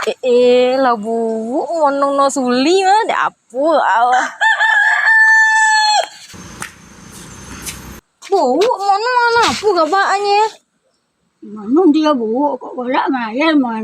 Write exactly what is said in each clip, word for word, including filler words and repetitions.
Eh, eh, lah buuk monong no suli mah, dek apo, alah. Buuk monong, alah, apo gabaknyo? Monong tigo buuk, kok golak mayar mah.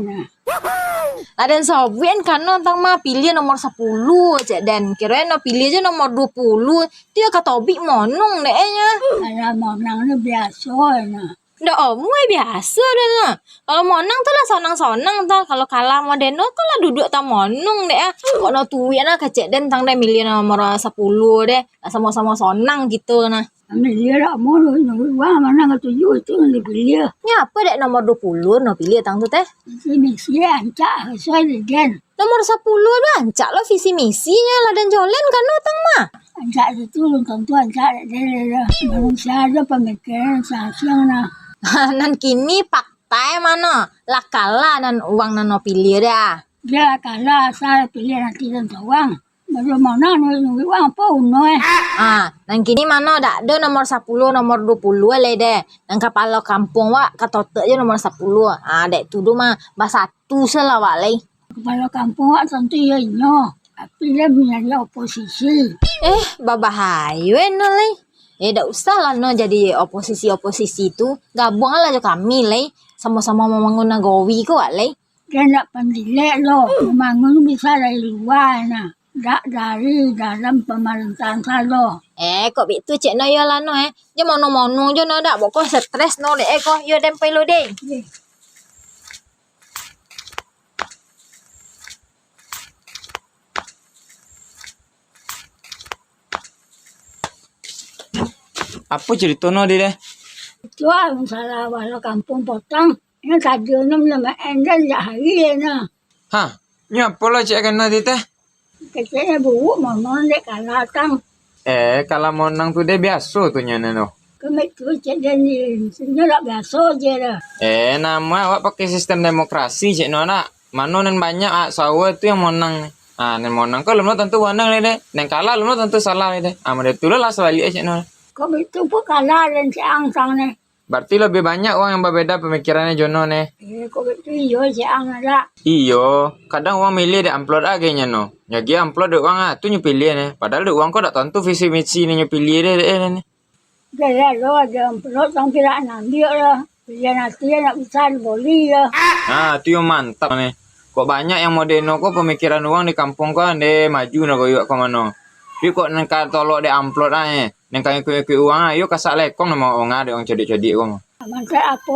Lah den sobuik kan tang mah, piliah nomor sapuluah, cek den. Kironyo no piliah se nomor duo puluah. Tu yo ka tobik monong dek e nyo. Alah, monong ni biaso nyo. Ndak omuai biaso den lah. Kalau monang tu lah sonang-sonang tu. Kalau kalah model no, kok lah duduak tamonong dek ah. Kok no tuik nah kecek den tang deh miliah nomor sapuluah deh. Lah samo-samo sonang kito nah. Miliah lah, mau nyuruh uang mana katuju itu yang dipilih. Nya apa dek nomor duo puluah no piliah tang tu teh? Misi-misi ancak sesuai dengan. Nomor sapuluah tu ancak lo visi misinyo lah den jolen kan no tang mah. Ancak itu belum tentu ancak dek dia lah. Manusia aja pemikiran sasiang nah. Nan kini fakta e mano? Lah kalah nan uang nan no piliah dah. Dia lah kalah asal piliah nanti tentang uang. Baru monang nulik-nulik uang apa uno eh. Ah, nan kini mano dak ado nomor sapuluah, nomor duo puluah lai deh. Nan kapalo kampuang wak katotok je nomor sapuluah. Ah, dek tu do mah basatu se lah wak lai. Kapalo kampuang wak tantu iyo inyo, tapi dia manjadi oposisi. Eh, babahayo eh no lai. Eh, dak usah lah no jadi oposisi-oposisi tu. Gabuang lah jo kami lai. Samo-samo mambangun nagori ko wak lai. Dia nak pandilek lo, mambangun bisa dari lua nah. Dak dari dalam pamarintahan sado. Eh, kok bitu cek no iyo lah no eh. Jo monong-monong jo no dak, boko stres no dek eh ko. Iyo den pai lo deh. Apo carito no di deh? Itu lah masalah bala kampung potang. Yang tadi no minum air dan jak hari no. Ha, nyo apo lah cek kena di teh? Keceknya buruk monong dek kalah tang. Eh, kalah monang tu deh biaso tu nyo no. Kami tu cek dan di sini lah biaso je lah. Eh, namo awak pakai sistem demokrasi cek no nak. Mano nan banyak ah, sawa tu yang monang ni. Ah, nan monang ko lum no tantu monang ni deh. Nan kalah lum no tantu salah ni deh. Ah, model tu lah sabalik cek no. Kok bitu pun kalah dan si Ang sang ni. Berarti lebih banyak uang yang berbeda pemikirannya jo no ni. Eh, kok bitu iyo si Ang ada. Iyo, kadang uang milih dek amplop agenyo no. Nyagi amplop dek uang ah, tu nyo pilih ni. Padahal dek uang ko dak tantu visi misi ni nyo pilih deh dek eh ni. Gaya lo aja amplop tang pirak ngambiak lah. Pilihan hati nak bisa diboli lah. Ah, tu yang mantap ni. Kok banyak yang model no ko pemikiran uang di kampung ko ande maju nak goyok ke mano. Tapi kok nang ka tolok dek amplop ah eh. Nang ka ikut-ikut uang ah, yo kasak lekong nama uang ah dek uang codik-codik ko mah. Mantap apo